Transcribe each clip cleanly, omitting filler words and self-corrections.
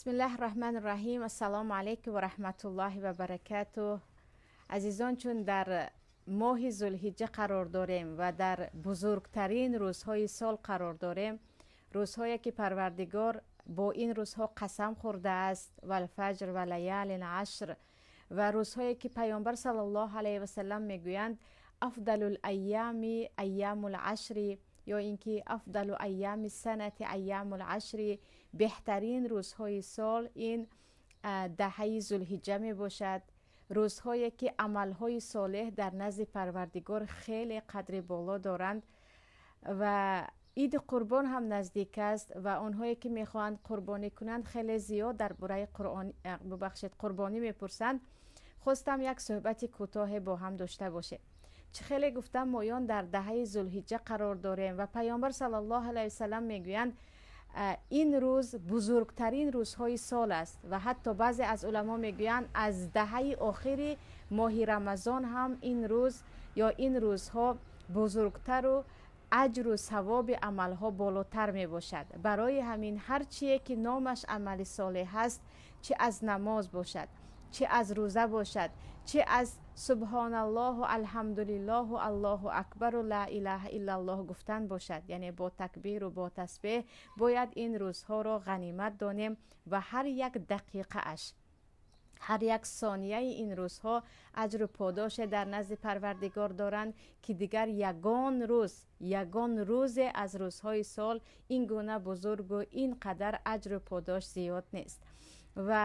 Бисмиллаҳи раҳмани раҳим. Ассалому алайкум ва раҳматуллоҳи ва баракатуҳ. Азизон, чун дар моҳи Зулҳиҷҷа қарор дорем ва дар бузургтарин рӯзҳои сол қарор дорем, рӯзҳое ки Парвардигор бо ин рӯзҳо қасам хӯрдааст, валфаҷр ва лаялин ашр, ва рӯзҳое ки Паёмбар саллаллоҳу алайҳи васаллам мегӯянд афдалул айями айямул ашри, ё инки афдалу айями санати айямул ашри, беҳтарин рӯзҳои сол ин даҳаи Зулҳиҷҷа мебошад. Рӯзҳое ки амалҳои солеҳ дар назди Парвардигор хеле қадри боло доранд ва Иди Қурбон ҳам наздик аст ва онҳое ки мехоҳанд қурбонӣ кунанд, хеле зиёд дар бораи Қуръон, бубахшед, қурбонӣ мепурсанд. Хостам як суҳбати кӯтоҳе бо ҳам дошта бошем. Чӣ хеле гуфтам, моён дар даҳаи Зулҳиҷҷа қарор дорем ва Паёмбар саллаллоҳу алайҳи васаллам мегӯянд, ин рӯз бузургтарин рӯзҳои сол аст ва ҳатто баъзе аз уламо мегӯянд, аз даҳаи охири моҳи Рамазон ҳам ин рӯз ё ин рӯзҳо бузургтару аҷру савоби амалҳо болотар мебошад. Барои ҳамин ҳар чие ки номаш амали солеҳ аст, чӣ аз намоз бошад, чӣ аз рӯза бошад, чӣ аз субҳоналлоҳу алҳамдулиллоҳу аллоҳу акбару ла илаҳа иллаллоҳ гуфтан бошад, яъне бо такбиру бо тасбеҳ бояд ин рӯзҳоро ғанимат донем ва ҳар як дақиқааш, ҳар як сонияи ин рӯзҳо аҷру подоше дар назди Парвардигор доранд, ки дигар ягон рӯз, ягон рӯзе аз рӯзҳои сол ин гуна бузургу ин қадар аҷру подош зиёд нест. Ва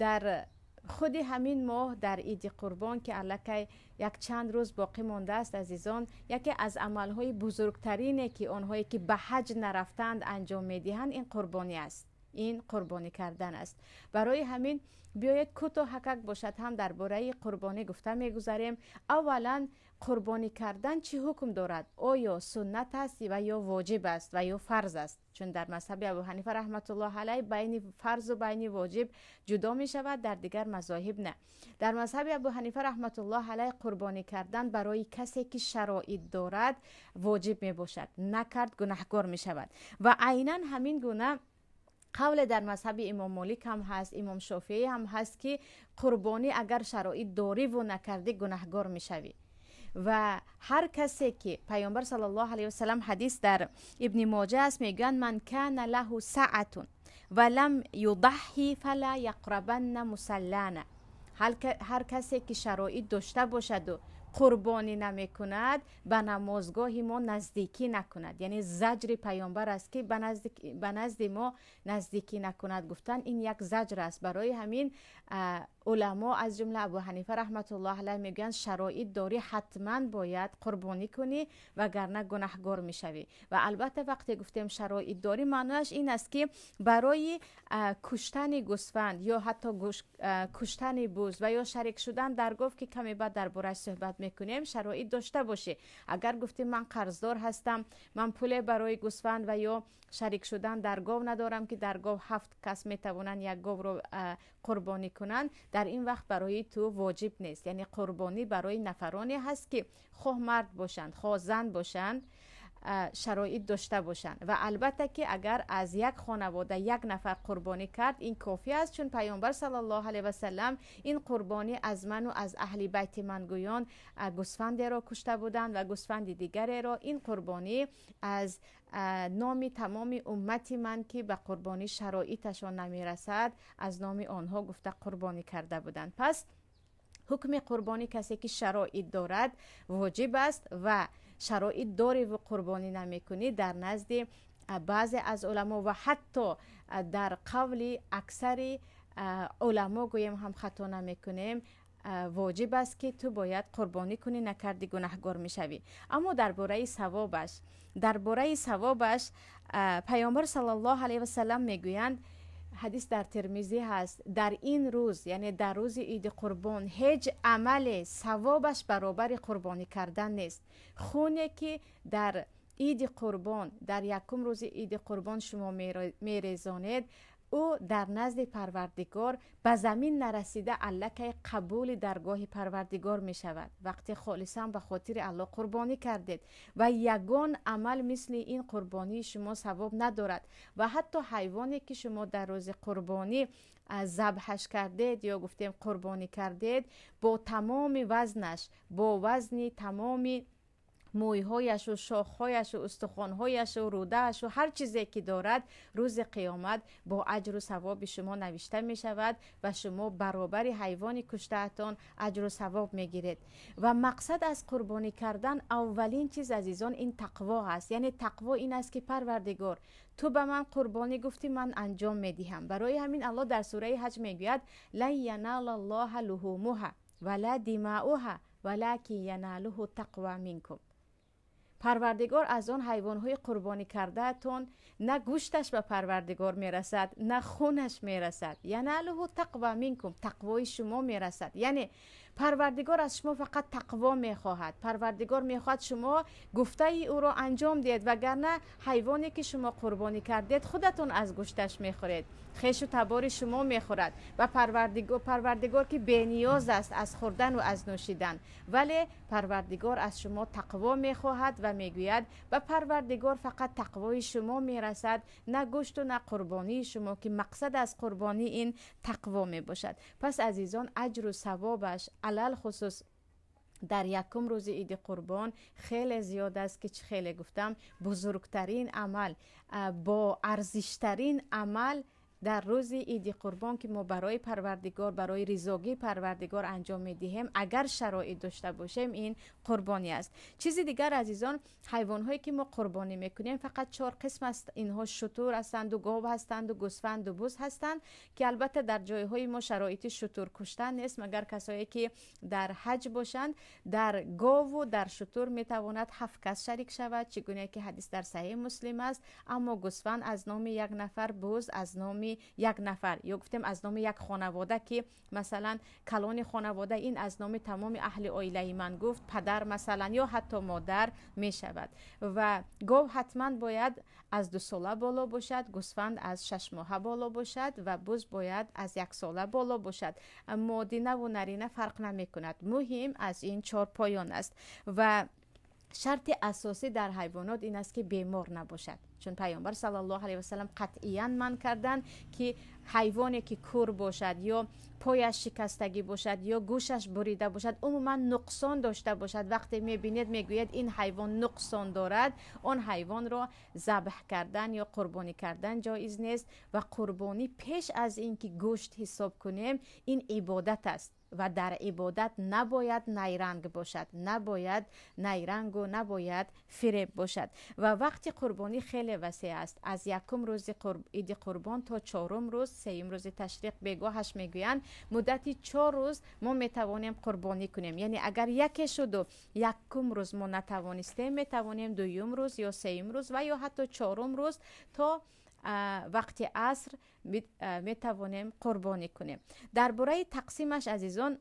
дар худи ҳамин моҳ, дар Иди Қурбон, ки аллакай якчанд рӯз боқӣ мондааст, азизон, яке аз амалҳои бузургтарине ки онҳое ки ба ҳаҷ нарафтаанд анҷом медиҳанд, ин қурбонӣ аст, ин қурбонӣ кардан аст. Барои ҳамин биёед кӯтоҳ ҳакак бошад ҳам дар бораи қурбонӣ гуфта мегузарем. Аввалан, қурбонӣ кардан чӣ ҳукм дорад? Оё суннат аст ва ё воҷиб аст ва ё фарз аст? Чун дар мазҳаби Абу Ҳанифа раҳматуллоҳ алайҳ байни фарзу байни воҷиб ҷудо мешавад, дар дигар мазоҳиб не. Дар мазҳаби Абу Ҳанифа раҳматуллоҳ алайҳ қурбонӣ кардан барои касе ки шароит дорад воҷиб мебошад, накард гунаҳкор мешавад. Ва айнан ҳамин гуна қавле дар мазҳаби Имом Молик ҳам ҳаст, Имом Шофеӣ ҳам ҳаст, ки қурбонӣ агар шароит дориву накардӣ, гунаҳгор мешавӣ. Ва ҳар касе ки Паёмбар саллаллоҳу алайҳи васаллам, ҳадис дар Ибни Моҷа аст, мегӯянд: ман кана лаҳу саатун ва лам юдаҳҳи фала яқрабанна мусаллана. Ҳар касе ки шароит дошта бошаду қурбонӣ намекунад, ба намозгоҳи мо наздикӣ накунад. Яъне заҷри Паёмбар аст, ки ба назди мо наздикӣ накунад гуфтан, ин як заҷр аст. Барои ҳамин уламо, аз ҷумла Абу Ҳанифа раҳматуллоҳ алайҳ, мегӯянд, шароит дорӣ, ҳатман бояд қурбонӣ кунӣ, вагарна гунаҳгор мешавӣ. Ва албатта, вақте гуфтем шароит дорӣ, маънояш ин аст, ки барои куштани гӯсфанд ё ҳатто куштани буз ва ё шарик шудан дар гов, ки каме баъд дар борааш суҳбат мекунем, шароит дошта бошӣ. Агар гуфтем ман қарздор ҳастам, ман пуле барои гӯсфанд ва ё шарик шудан дар гов надорам, ки дар гов ҳафт кас метавонанд як говро қурбонӣ кунанд, дар ин вақт барои ту воҷиб нест. Яъне қурбонӣ барои нафароне ҳаст, ки хоҳ мард бошанд, хоҳ зан бошанд, шароит дошта бошанд. Ва албатта ки агар аз як хонавода як нафар қурбонӣ кард, ин кофӣ аст, чун Паёмбар саллаллоҳу алайҳи васаллам ин қурбонӣ аз ману аз аҳли байти ман гӯён гӯсфандеро кушта буданд ва гӯсфанди дигареро, ин қурбонӣ аз номи тамоми уммати ман, ки ба қурбонӣ шароиташон намерасад, аз номи онҳо гуфта қурбонӣ карда буданд. Пас ҳукми қурбонӣ, касе ки шароит дорад, воҷиб аст ва шароит дориву қурбонӣ намекунӣ, дар назди баъзе аз уламо ва ҳатто дар қавли аксари уламо гӯем ҳам хато намекунем, воҷиб аст, ки ту бояд қурбонӣ кунӣ, накардӣ, гунаҳгор мешавӣ. Аммо дар бораи савобаш Паёмбар саллаллоҳу алайҳи васаллам мегӯянд, ҳадис дар Термизӣ ҳаст, дар ин рӯз, яъне дар рӯзи Иди Қурбон, ҳеҷ амале савобаш баробари қурбонӣ кардан нест. Хуне ки дар Иди Қурбон, дар якум рӯзи Иди Қурбон шумо мерезонед. Ӯ дар назди Парвардигор ба замин нарасида аллакай қабули даргоҳи Парвардигор мешавад. Вақте холисан ба хотири Аллоҳ қурбонӣ кардед ва ягон амал мисли ин қурбонии шумо савоб надорад. Ва ҳатто ҳайвоне ки шумо дар рӯзи қурбонӣ забҳаш кардед ё гуфтем қурбонӣ кардед, бо тамоми вазнаш, бо вазни тамоми мӯйҳояшу шохҳояшу устухонҳояшу рӯдаашу ҳар чизе ки дорад, рӯзи қиёмат бо аҷру савоби шумо навишта мешавад ва шумо баробари ҳайвони куштаатон аҷру савоб мегиред. Ва мақсад аз қурбонӣ кардан аввалин чиз, азизон, ин тақво аст. Яъне тақво ин аст, ки Парвардигор, ту ба ман қурбонӣ гуфтӣ, ман анҷом медиҳам. Барои ҳамин Аллоҳ дар сураи Ҳаҷ мегӯяд: лан янала ллоҳа луҳумуҳа вала димаъуҳа валакин яналуҳу тақва минкум. Парвардигор аз он ҳайвонҳои қурбонӣ кардаатон на гӯшташ ба Парвардигор мерасад, на хунаш мерасад. Яналуҳу тақва минкум, тақвои шумо мерасад. Яъне Парвардигор аз шумо фақат тақво мехоҳад. Парвардигор мехоҳад шумо гуфтаи ӯро анҷом диҳед, вагарна ҳайвоне ки шумо қурбонӣ кардед, худатон аз гӯшташ мехӯред, хешу табори шумо мехӯрад ва Парвардигор ки бениёз аст аз хӯрдану аз нӯшидан, вале Парвардигор аз шумо тақво мехоҳад ва мегӯяд, ба Парвардигор фақат тақвои шумо мерасад, на гӯшту на қурбонии шумо, ки мақсад аз қурбонӣ ин тақво мебошад. Пас, азизон, аҷру савобаш алалхусус дар якум рӯзи Иди Қурбон хеле зиёд аст, ки чӣ хеле гуфтам, бузургтарин амал, бо арзиштарин амал дар рӯзи Иди Қурбон, ки мо барои Парвардигор, барои ризогии Парвардигор анҷом медиҳем, агар шароит дошта бошем, ин қурбонӣ аст. Чизи дигар, азизон, ҳайвонҳое ки мо қурбонӣ мекунем фақат чор қисм аст. Инҳо шутур ҳастанду, гов ҳастанду, гӯсфанду буз ҳастанд, ки албатта дар ҷойҳои мо шароити шутур куштан нест, магар касое ки дар ҳаҷ бошанд. Дар гову дар шутур метавонад ҳафт кас шарик шавад, чӣ гуне ки ҳадис дар Саҳеҳи Муслим аст. Аммо гӯсфанд аз номи як нафар, буз аз номи як нафар ё гуфтем аз номи як хонавода, ки масалан калони хонавода ин аз номи тамоми аҳли оилаи ман гуфт, падар масалан ё ҳатто модар мешавад. Ва гов ҳатман бояд аз 2 сола боло бошад, гӯсфанд аз 6 моҳа боло бошад ва буз бояд аз 1 сола боло бошад. Модинаву нарина фарқ намекунад, муҳим аз ин чор поён аст. Ва шарти асосӣ дар ҳайвонот ин аст, ки бемор набошад, чун Пайғамбар саллаллоҳу алайҳи васалам қатъиян манъ карданд, ки ҳайвоне ки кур бошад ё пояш шикастагӣ бошад ё гӯшаш бурида бошад, умуман нуқсон дошта бошад. Вақте мебинед, мегӯяд, ин ҳайвон нуқсон дорад, он ҳайвонро забҳ кардан ё қурбонӣ кардан ҷоиз нест. Ва қурбонӣ пеш аз ин ки гӯшт ҳисоб кунем, ин ибодат аст ва дар ибодат набояд найранг бошад, набояд найрангу набояд фиреб бошад. Ва вақти қурбонӣ хеле васеъ аст: аз якум рӯзи Иди Қурбон то чорум рӯз, сеюм рӯзи ташриқ бегоҳаш мегӯянд, муддати 4 рӯз мо метавонем қурбонӣ кунем. Яъне агар яке шуду якум рӯз мо натавонистем, метавонем дуюм рӯз ё сеюм рӯз ва ё ҳатто чорум рӯз то вақти аср метавонем қурбонӣ кунем. Дар бораи тақсимаш, азизон,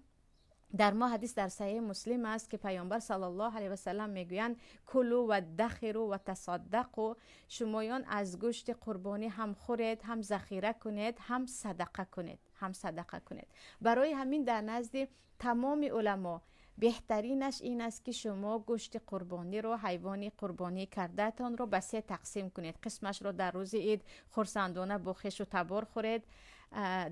дар мо ҳадис дар Саҳеҳи Муслим аст, ки Паёмбар саллаллоҳу алайҳи васалам мегӯянд: кулу ваддахиру ва тасаддақу. Шумоён аз гӯшти қурбонӣ ҳам хӯред, ҳам захира кунед, ҳам садақа кунед, ҳам садақа кунед. Барои ҳамин дар назди тамоми уламо беҳтаринаш ин аст, ки шумо гӯшти қурбониро, ҳайвони қурбонӣ кардаатонро ба се тақсим кунед. Қисмашро дар рӯзи ид хурсандона бо хешу табор хӯред,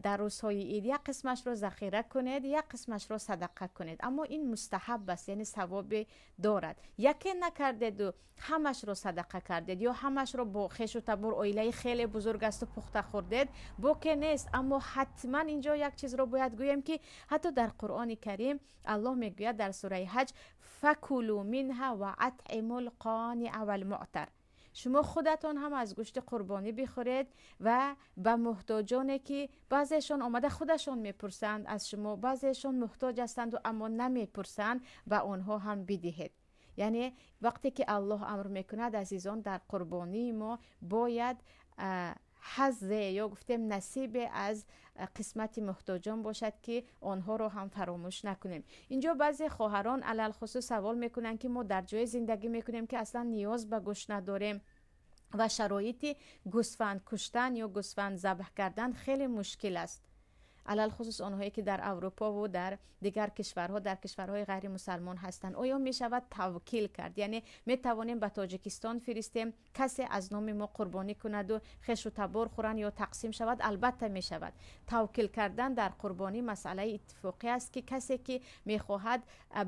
дар рӯзҳои ид як қисмашро захира кунед, як қисмашро садақа кунед. Аммо ин мустаҳаб аст, яъне савобе дорад. Яке накардеду ҳамашро садақа кардед ё ҳамашро бо хешу табор, оилаи хеле бузург асту, пухта хӯрдед, боке нест. Аммо ҳатман инҷо як чизро бояд гӯем, ки ҳатто дар Қуръони Карим Аллоҳ мегӯяд дар сураи Ҳаҷ: факулу минҳа ва атъиму лқониа валмуътар. Шумо худатон ҳам аз гӯшти қурбонӣ бихӯред ва ба муҳтоҷоне, ки баъзеашон омада худашон мепурсанд аз шумо, баъзеашон муҳтоҷ ҳастанду аммо намепурсанд, ба онҳо ҳам бидиҳед. Яъне вақте ки Аллоҳ амр мекунад, азизон, дар қурбонии мо бояд ҳаззе ё гуфтем насибе аз қисмати муҳтоҷон бошад, ки онҳоро ҳам фаромӯш накунем. Инҷо баъзе хоҳарон алалхусус савол мекунанд, ки мо дар ҷое зиндагӣ мекунем, ки аслан ниёз ба гӯшт надорем. Ва шароити гӯсфанд куштан ё гӯсфанд забҳ кардан хеле мушкил аст, алалхусус онҳое ки дар Аврупо ва дар дигар кишварҳо, дар кишварҳои ғайримусалмон ҳастанд. Оё мешавад тавкил кард, яъне метавонем ба Тоҷикистон фиристем, касе аз номи мо қурбонӣ кунаду хешу табор хӯранд ё тақсим шавад? Албатта, мешавад. Тавкил кардан дар қурбонӣ масъалаи иттифоқӣ аст, ки касе ки мехоҳад,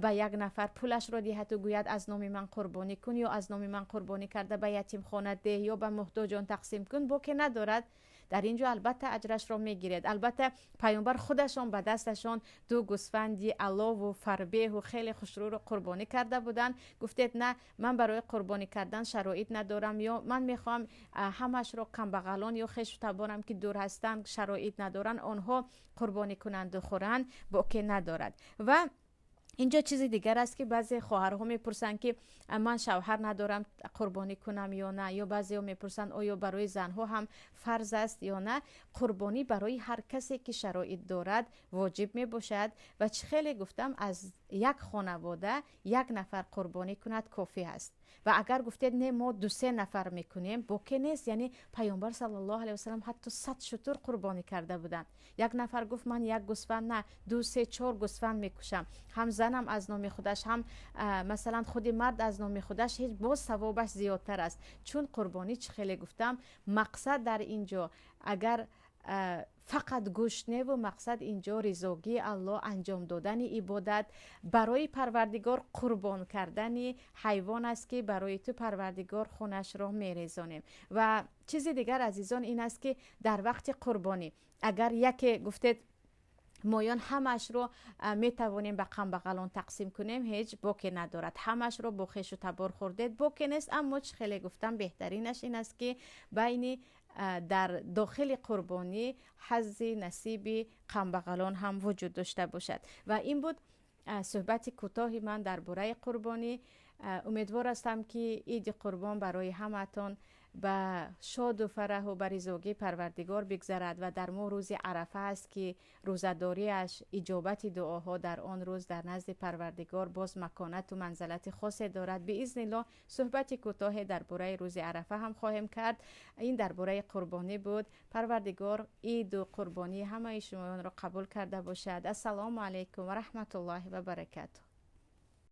ба як нафар пулашро диҳаду гӯяд: «Аз номи ман қурбонӣ кун» ё «Аз номи ман қурбонӣ карда, ба ятимхона деҳ ё ба муҳтоҷон тақсим кун», боке надорад. Дар ин ҷо албатта аҷрашро мегиред. Албатта, Паёмбар худашон ба дасташон ду гӯсфанди алову фарбеҳу хеле хушрӯро қурбонӣ карда буданд. Гуфтед: «На, ман барои қурбонӣ кардан шароит надорам» ё «Ман мехоҳам ҳамашро камбағалон ё хешу таборам, ки дур ҳастанд, шароит надоранд, онҳо қурбонӣ кунанду хӯранд», боке надорад. Ва инҷо чизи дигар аст, ки баъзе хоҳарҳо мепурсанд, ки ман шавҳар надорам, қурбонӣ кунам ё на? Ё баъзеҳо мепурсанд, оё барои занҳо ҳам фарз аст ё на? Қурбонӣ барои ҳар касе ки шароит дорад, воҷиб мебошад. Ва чӣ хеле гуфтам, аз як хонавода як нафар қурбонӣ кунад, кофӣ аст. Ва агар гуфтед: «Не, мо дусе нафар мекунем», боке нест. Яъне Паёмбар саллаллоҳу алайҳи васалам ҳатто 100 шутур қурбонӣ карда буданд. Як нафар гуфт: «Ман як гӯсфанд на, ду, се, чор гӯсфанд мекушам, ҳам занам аз номи худаш, ҳам масалан худи мард аз номи худаш», ҳеҷ, боз савобаш зиёдтар аст. Чун қурбонӣ, чӣ хеле гуфтам, мақсад дар ин ҷо агар фақат гӯшт неву, мақсад инҷо ризогии Аллоҳ, анҷом додани ибодат барои Парвардигор, қурбон кардани ҳайвон аст, ки барои ту, Парвардигор, хунашро мерезонем. Ва чизи дигар, азизон, ин аст, ки дар вақти қурбонӣ агар яке гуфтед: «Моён ҳамаашро метавонем ба камбағалон тақсим кунем», ҳеҷ боке надорад. Ҳамаашро бо хешу табор хӯрдед, боке нест. Аммо чӣ хеле гуфтам, беҳтаринаш ин аст, ки байни дар дохили қурбонӣ ҳаззи насиби камбағалон ҳам вуҷуд дошта бошад. Ва ин буд суҳбати кӯтоҳи ман дар бораи қурбонӣ. Умедвор ҳастам, ки Иди Қурбон барои ҳамаатон ба шоду фараҳу ба ризогии Парвардигор бигзарад. Ва дар мо рӯзи Арафа аст, ки рӯзадориаш, иҷобати дуоҳо дар он рӯз дар назди Парвардигор боз маконату манзалати хосе дорад. Биизниллоҳ, суҳбати кӯтоҳе дар бораи рӯзи Арафа ҳам хоҳем кард. Ин дар бораи қурбонӣ буд. Парвардигор иду қурбонии ҳамаи шумоёнро қабул карда бошад. Ассалому алайкум ва раҳматуллоҳи ва баракатуҳ.